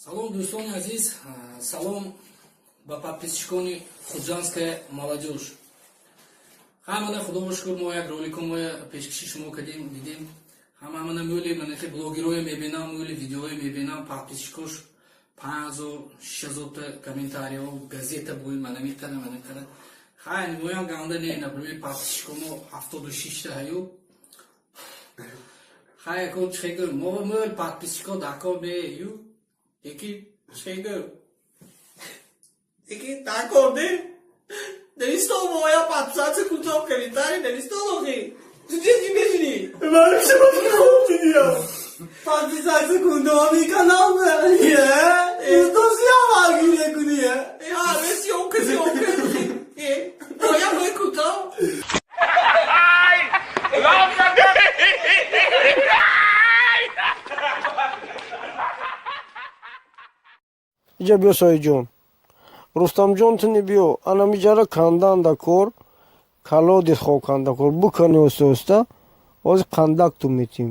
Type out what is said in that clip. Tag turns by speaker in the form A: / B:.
A: Салом, дӯстони азиз, салом ба подписчикони Худжандская молодежь. Ҳамана, худоро шукр, мо як роликомо пешкаши шумо кардем, дидем. Ҳама мана мӯли манахи блогерое мебинам, мӯли видеое мебинам, подписчикош 5000, 6000-та, комментариҳо газета буи, мана миқара, мана миқара. Хай, моям ганда не, например, подписчикомо 76-та ҳаю. Хай, ако чихе гӯ, мо мӯл подписчико дако ме ю, яки чихе гӯ.
B: Яки дако не? Нависто моя подписаться кунто комментарий нависто лохи. Ту чӣ мешини?
C: Ман шумо хуб дидиям.
B: Подписаться кунто ами канал ме. Е,
C: То сиёма гире кунӣ.
B: Е, ҳаме съёмка, съёмка. Е, моя мой кунто.
C: Иҷа биё, Соҳибҷон. Рустамҷон, тини биё. Анамиҷара канданда кор, колодец хоканда кор. Букани оста оста. Ҳозир қандак ту метим.